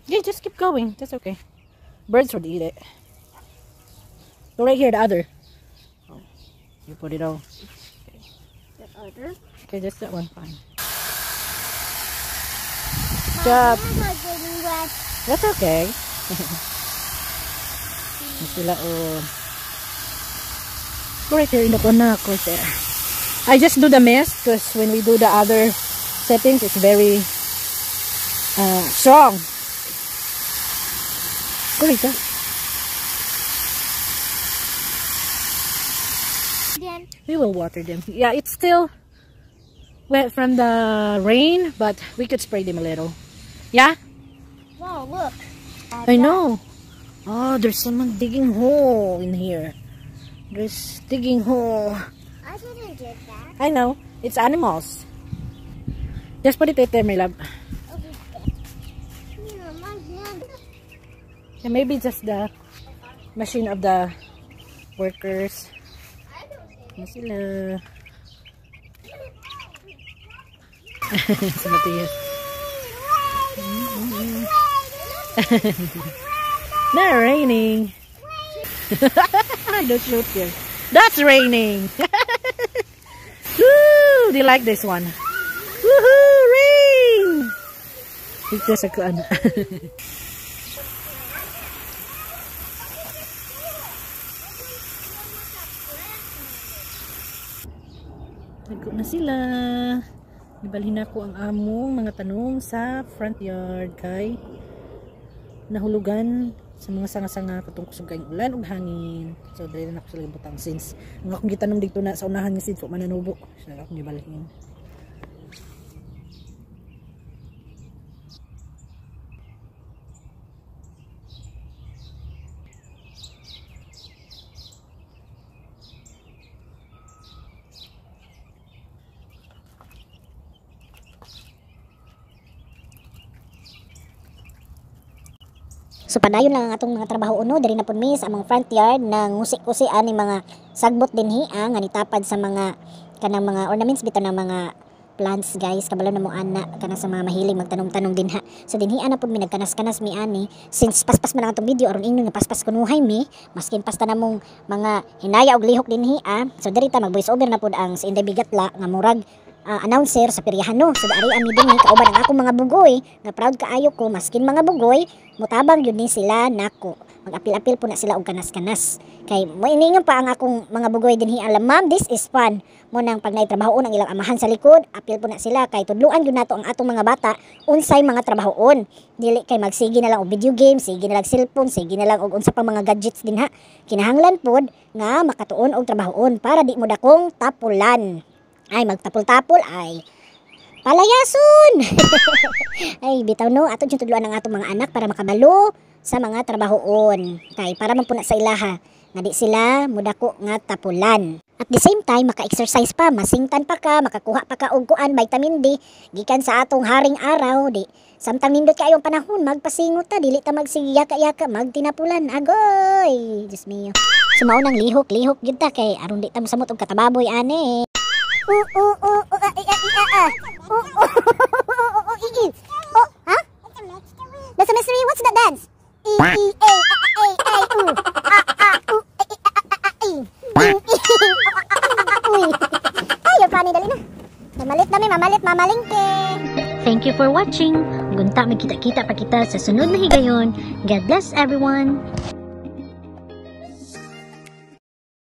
Yeah, just keep going. That's okay. Birds would eat it. Go right here, the other. Oh, you put it all. The other. Okay, just that one. Fine. Job. My hands are getting wet. That's okay. Sila, oh. Go right here in the corner, right there. I just do the mist because when we do the other settings, it's very strong. Go right there. Then we will water them. Yeah, it's still wet from the rain, but we could spray them a little. Yeah? Wow, look. I know. Oh, there's someone digging hole in here. There's digging hole. I didn't get that. I know. It's animals. Just put it right there, my love. Okay. Yeah, my hand. And maybe just the machine of the workers. I don't see Yan sila. Si Matias. Not raining. Don't shoot here. That's raining. Woo! Do you like this one? Woohoo! Rain! It's just a kuan. Nagko na sila. Gibalhin ako ang among mga tanong sa front yard kay nahulugan sa mga sanga-sanga katong kusog kayong ulan ug hangin. So dili na ako sila gibutang since ang akong gitanom dito na sa unahan nga seeds wa man nanubo. So akong gibalhin. So padayon lang ang atong mga trabaho uno diri na pud mi sa among front yard na ngusi-kusi ani mga sagbot dinhi ang nga nitapad sa mga kanang mga ornaments bitaw ng mga plants, guys. Kabalo na mo ana kana sa mga mahilig magtanom-tanom dinha. So dinhi ana pud mi nagkanas-kanas mi ani since paspas man ang atong video aron ingnon nga paspas kunuhay mi maskin pasta namong mga hinaya og lihok dinhi ah. So diri ta mag voice over na pud ang si Inday Bigatla nga murag announcer sa Piryahan, no. So ari ami dinhi kauban ang akong mga bugoy nga proud kaayo ko maskin mga bugoy mutabang gyud ni sila nako. Mag-apil-apil po na sila og kanas-kanas. Kay moiningan pa ang akong mga bugoy dinhi alam, ma'am, this is fun. Mo nang pag naitrabahoon ang ilang amahan sa likod, apil po na sila kay tudluan gyud nato ang atong mga bata unsay mga trabahoon. Dili kay magsige na lang og video game, sige na lang cellphone, sige na lang og unsa pang mga gadgets dinha. Kinahanglan pod nga makatuon og trabahoon para di mo dakong tapulan. Ay magtapol-tapol ay palayason. Ay bitaw no, ato jud tudluan ang atong mga anak para makabalo sa mga trabahoon kay para man pud na sa ilaha nga di sila mudako nga tapulan. At the same time maka-exercise pa, masingtan pa ka, makakuha pa ka og kuan vitamin D gikan sa atong haring araw di. Samtang nindot kaayo ang panahon, magpasingot ta, dili ta magsigiyaka-yaka, magtinapulan. Agoy, Diyos mio. Sumao nang lihok-lihok gyud ta kay aron di ta mosamot og katababoy ani. U u u u a i a i a a. U u u u u i i. O, ha? That's a mystery. What's that dance? E E A A A A U A A U E E A A A I. U I O A A A A U. Ay, you're funny, dali na. Mamalit na mi, mamalit, mamalingke. Thank you for watching. Gunta magkita-kita pa kita sa sunod na higayon. God bless everyone.